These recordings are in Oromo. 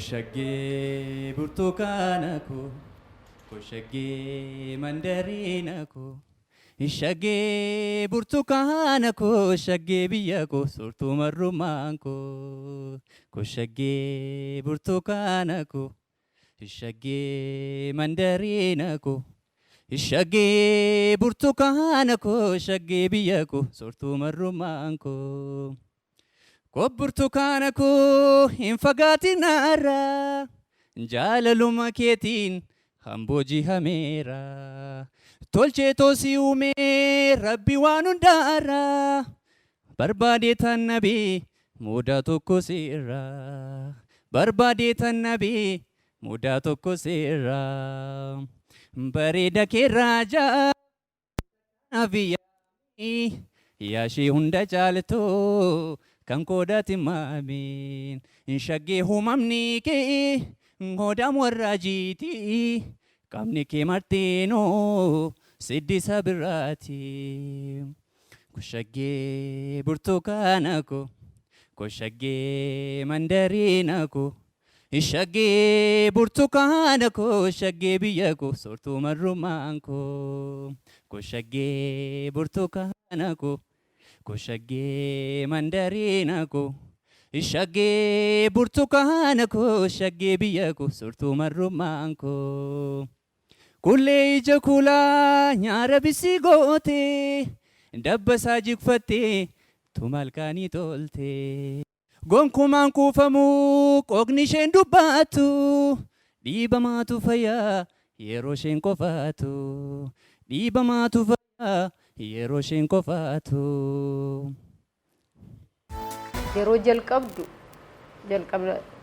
Koshaggee burtukaana koo, koshaggee mandariina koo, shaggee burtukaana koo, shaggee biyya koo, soortuu marrummaan koo. Koshaggee burtukaana koo, shaggee mandariina koo, shaggee burtukaana koo, shaggee biyya koo, soortuu marrummaan koo. Koo burtukaana koo, hin fagaatinaarraa, jaalaluma keetiin hamboo jihameera. Tolchee toosii uumee Rabbi waan hundaarraa, barbaadee tan nabii mudaa tokko sirraa. Barbaadee tan nabii mudaa tokko sirraa. Bareeda keerraa jaa yaashii hunda caaltu kan qoodaati maamiin. Shaggee, uumamni kee hoodaan warra jiiti, qaamni kee martinuu siddisa biraati. Koshaggee burtukaana koo, koshaggee mandariina koo, shaggee burtukaana koo, shaggee biyya koo, soortuu marrummaan koo. Koshaggee burtukaana koo, koshaggee mandariina koo, shaggee burtukaana koo, shaggee biyya koo, soortuu marrummaan koo. Kullee ija kuulaa nyaara bisii goote, dabbasaa jigfattee tumalkaanii tolte. Gonkumaan kuufamuu qooqni isheen dubbattu, dhiibamaatu fayyaa yeroo isheen qofaatu. Dhiibamaatu fayyaa yeroo isheen qofaatu. Yeroo jalqabdu,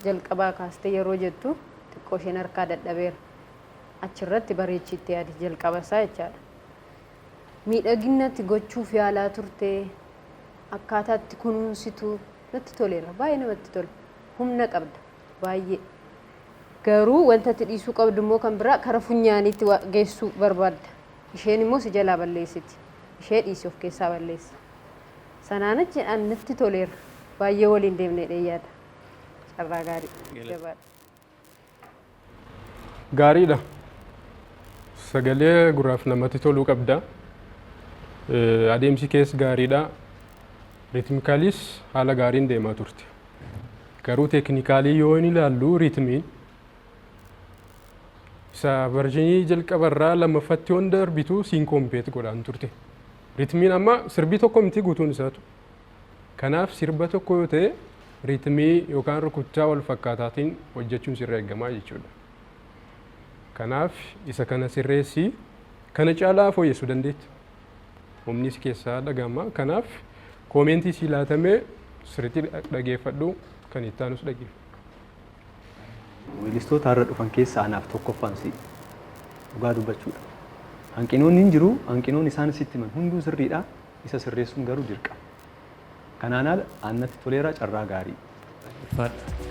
jalqabaa kaastee yeroo jettu, xiqqoo isheen harkaa dadhabeera. Achirratti bareechiitti yaadi jalqaba isaa jechaadha. Miidhaginatti gochuuf yaalaa turte, akkaataa itti kunuunsitu natti toleera. Baay'ee namatti tola. Humna qabda baay'ee. Garuu wanta ati dhiisuu qabdu immoo kan biraa kara funyaaniitti geessuu barbaadda. Isheen immoo si jalaa balleessiti. Ishee dhiisi, of keessaa balleessi. Sanaan achi an natti toleera. Baay'ee waliin deemnee yaada. Carraa gaarii. Jabaadha. Gaariidha. Sagalee gurraaf namatti toluu qabda. Adeemsi kees gaariidha. Rhythmically s haala gaariin deemaa turte. Garuu technically yoo hin ilaallu, rhythmiin isa version jalqabarraa lammaffatti yoon darbitu syncopate godhaan turte. Rhythmiin amma sirbii tokko miti guutuun isaatu. Kanaaf sirba tokko yoo ta'e, rhythmii yookaan rukuttaa wal fakkaataatiin hojjechuun sirra eegamaa jechuudha. Kanaaf isa kana sirreessii, kana caalaa fooyyessuu dandeetta. Humni si keessaa dhagama. Kanaaf comment sii laatamee sirriitti dhageeffadhu, kan itti aanus dhageeffadhu. Weellistoota har'a dhufan keessaa anaaf tokkoffaan si, dhugaa dubbachuudha. Hanqinoonni hin jiru, hanqinoonni isaan sitti himan hunduu sirriidha. Isa sirreessuun garuu dirqama. Kanaan ala annatti toleera, carraa gaarii. Ulfaadha.